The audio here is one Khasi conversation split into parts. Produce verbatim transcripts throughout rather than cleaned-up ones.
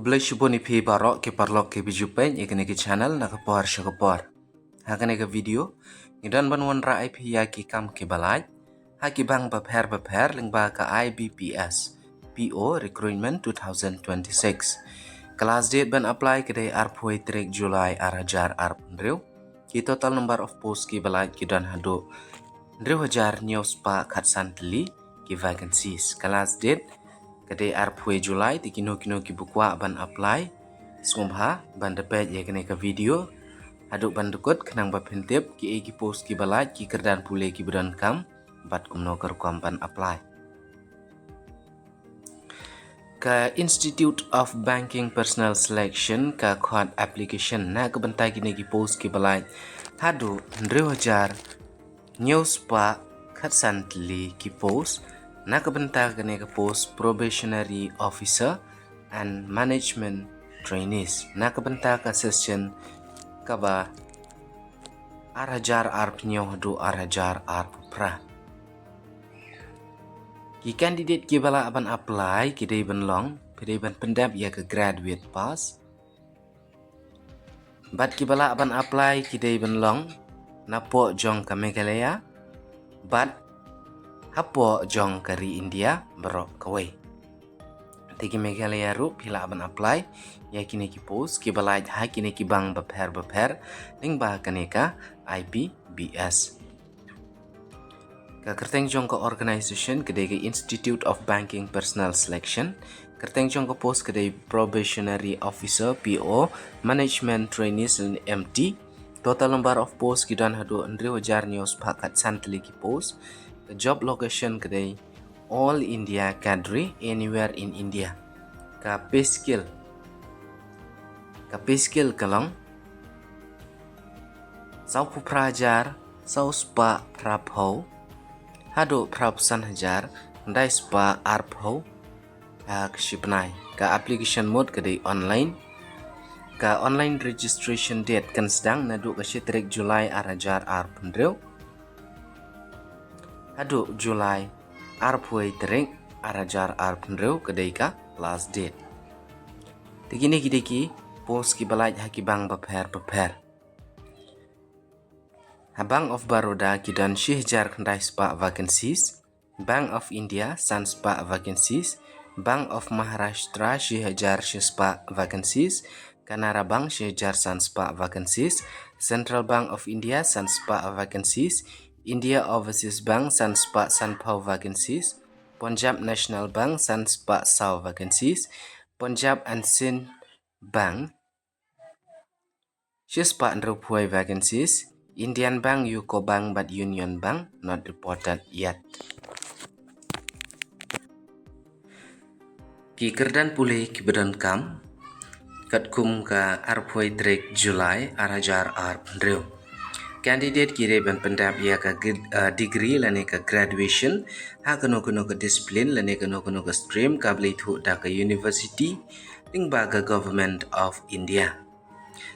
Khublei shibun ïa phi baroh ki paralok kiba ju peit ïa kane ka channel na ka por sha ka por. Ha kane ka video ngi don ban wanrah ïa phi ïa ki kam kiba lait ha ki bang bapher bapher lyngba ka I B P S P O Recruitment two thousand twenty-six. Ka last date ban apply ka dei arphew tarik July ar hajar arphew hynriew. Ki total number of post kiba lait ki don haduh hynriew hajar hynñiew spah khatsan tylli ki vacancies. Ka last date ka dei arphew July. Te kino kino kiba kwah ban apply, sngewbha ban da peit ïa kane ka video haduh ban da kut khnang ba phin tip kiei ki post kiba lait, ki kyrdan pule kiba donkam bad kumno ka rukom ban apply. Ka Institute of Banking Personnel Selection ka khot application na ka bynta kine ki post kiba lait haduh hynriew hajar hynñiew spah khatsan tylli ki post na ka bynta kane ka post Probationary Officer and Management Trainees na ka bynta ka session kaba ar hajar arphew hynñiew haduh ar hajar arphew phra. Ki candidate kiba lah ban apply ki dei ban long, ki dei ban pyndep ïa ka graduate pass. Bad kiba lah ban apply ki dei ban long napoh jong ka Meghalaya bad hapoh jong ka ri India baroh kawei. Te ki Meghalaya ruh phi lah ban apply ïa kine ki post kiba lait ha kine ki bang bapher bapher lyngba kane ka I B P S. Ka kyrteng jong ka organization ka dei ka Institute of Banking Personnel Selection. Kyrteng jong ka post ka dei Probationary Officer, P O, Management Trainees and M T. Total number of post ki don haduh hynriew hajar hynñiew spah khatsan tylli ki post. Ka job location ka dei All India Cadre, anywhere in India. Ka pay scale, ka pay scale ka long sawphew phra hajar saw spah phraphew haduh phraphew san hajar khyndai spah arphew ha ka shi bnai. Ka application mode ka dei online. Ka online registration date kan sdang naduh ka shi tarik July ar hajar arphew hynriew haduh July arphew tarik ar hajar arphew hynriew ka dei ka last date. Te kine ki dei ki post kiba lait ha ki bang bapher bapher. Ha Bank of Baroda ki don shi hajar khyndai spah vacancies, Bank of India san spah vacancies, Bank of Maharashtra shi hajar shi spah vacancies, Canara Bank shi hajar san spah vacancies, Central Bank of India san spah vacancies, India Overseas Bank san spah sanphew vacancies, Punjab National Bank san spah saw vacancies, Punjab and Sind Bank shi spah hynriewphew vacancies, Indian Bank, UCO Bank bad Union Bank not reported yet. Ki kyrdan pule kiba donkam katkum ka arphew tarik July ar hajar arphew hynriew. Candidate ki dei ban pyndep ïa ka gr-, uh, degree lane ka graduation ha kano kano ka discipline lane kano kano ka stream kaba la ithuh da ka university lyngba ka Government of India.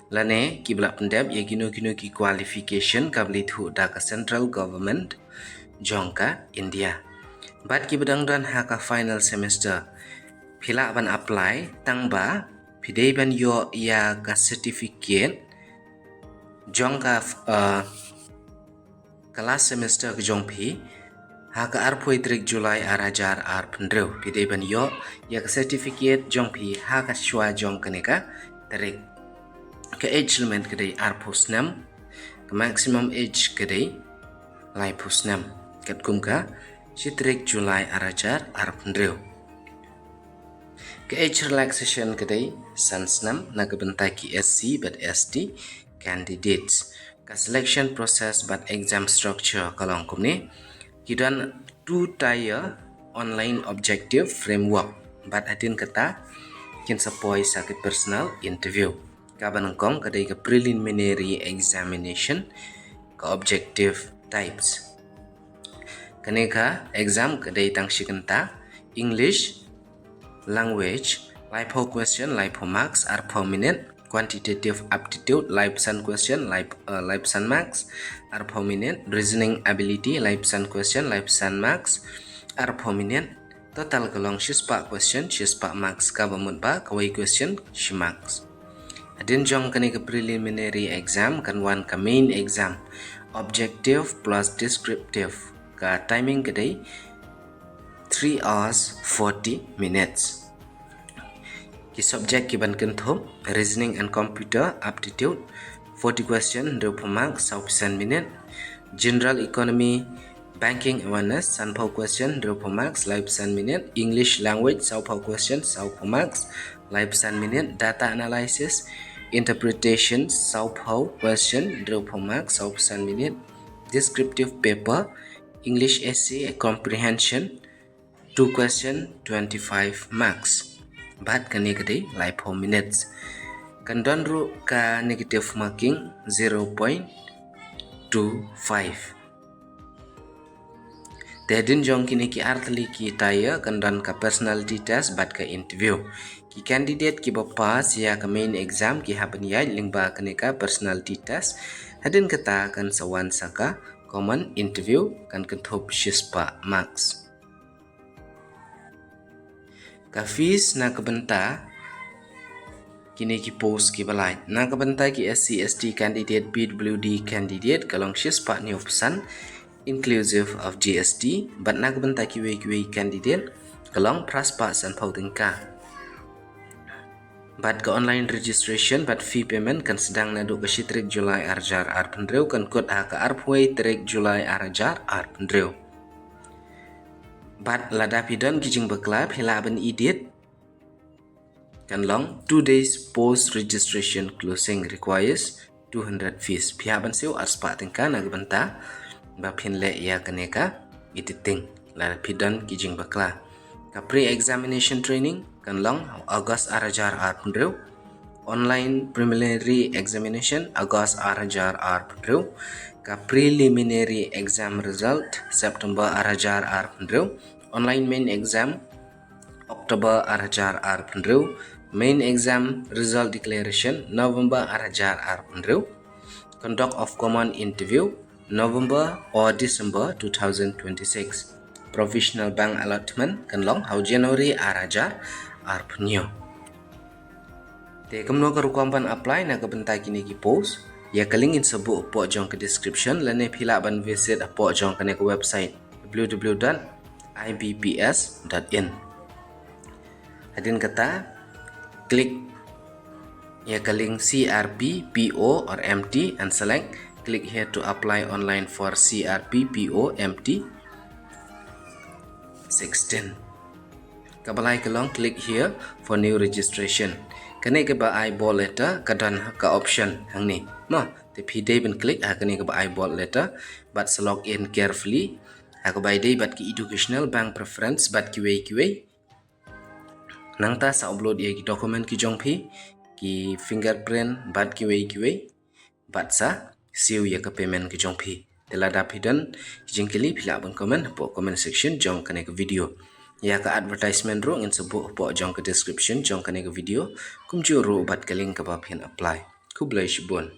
Lane kiba la pyndep ïa kino kino ki qualification kaba la ithuh da ka central government jong ka India. Bad kiba dang don ha ka final semester phi lah ban apply tang ba phi dei ban ïoh ïa ka certificate jong ka, uh, ka last semester ka jong phi ha ka arphew tarik July ar hajar arphew hynriew. Phi dei ban ïoh ïa ka certificate jong phi ha ka shuwa jong kane ka tarik. Ka age limit ka dei arphew snem, ka maximum age ka dei laiphew snem. Katkum ka shi tarik July ar hajar arphew hynriew. Ka age relaxation ka dei san snem na ka bynta ki S C bad S T candidates. Ka selection process bad exam structure ka long kumne. Ki don two tier online objective framework bad hadien kata kin sa poi sa ka personal interview. Kaba nyngkong ka dei ka preliminary examination, ka objective types. Kane ka exam ka dei tang shi kynta, English language, laiphew question, laiphew marks, arphew minute, quantitative aptitude, laiphew san question, laiphew, uh, laiphew san marks, arphew minute, reasoning ability, laiphew san question, laiphew san marks, arphew minute, Total ka long shispah question, shispah marks, kaba mut ba kawei question shi marks. Hadien jong kane ka preliminary exam kan wan ka main exam, objective plus descriptive. Ka timing ka dei three hours forty minutes. Ki subject ki ban kynthup: reasoning and computer aptitude, forty question, hynriewphew marks, saw percent minute; general economy, banking awareness, sanphew question, hynriewphew marks, laiphew percent minute; English language, sawphew question, sawphew marks, laiphew percent minute; data analysis, interpretation, sawphew question, hynriewphew marks, saw percent minute; descriptive paper, English essay comprehension, two question, twenty-five marks. Bad kane ka dei laiphew minutes. Kan don ruh ka negative marking, zero point two five. Te hadien jong kine ki artylli ki tiar kan don ka personality test bad ka interview. Ki candidate kiba pass ïa ka main exam ki hap ban ïaid lyngba kane ka personality test. Hadien kata kan sa wan sa ka common interview, kan kynthup shispah marks. Ka fees na ka bynta kine ki post kiba lait. Na ka bynta ki S C S T candidate, P W D candidate, ka long shispah hynñiewphew san, inclusive of G S T, bad na ka bynta kiwei kiwei candidate ka long phraspah sanphew tyngka. Bad ka online registration bad fee payment kan sdang naduh ka shi tarik July arhajar arphew hynriew, kan kut ha ka arphew wei tarik July arhajar arphew hynriew. Bad lada phi don ki jingbakla, phi lah ban edit. Kan long two days post registration closing, requires two hundred fees. Phi hap ban siew arspah tyngka na ka bynta ba phin leh ïa kane ka editing lada phi don ki jingbakla. Ka pre-examination training kan long August arhajar arphew hynriew. Online preliminary examination, August arhajar arphew hynriew. Ka preliminary exam result, September arhajar arphew hynriew. Online main exam, October arhajar arphew hynriew. Main exam result declaration, November arhajar arphew hynriew. Conduct of common interview, November or December two thousand twenty-six. Provisional bank allotment kan long ha u January arhajar arphew hynñiew. Te kumno ka rukom ban apply na ka bynta kine ki post? Ïa ka link ngin sa buh hapoh jong ka description, lane phi lah ban visit hapoh jong kane ka website, W W W dot I B P S dot in. Hadien kata, click ïa ka link C R P P O or M T and select click here to apply online for C R P P O M T sixteen. Kaba lai ka long click here for new registration. Kane kaba ai bold letter ka don ka option hangne. Mo, te phi dei ban click ha kane kaba ai bold letter bad sa log in carefully. Ha kaba ïadei bad ki educational, bank preference bad kiwei kiwei. Nangta sa upload ïa ki document ki jong phi, ki fingerprint bad kiwei kiwei. Bad sa siew ïa ka payment ki jong phi. Te lada phi don ki jingkylli, phi lah ban comment hapoh comment section jong kane ka video. Ïa ka advertisement ruh ngin sa buh hapoh jong ka description jong kane ka video, kumjuh ruh bad ka link kaba phin apply. Khublei shibun.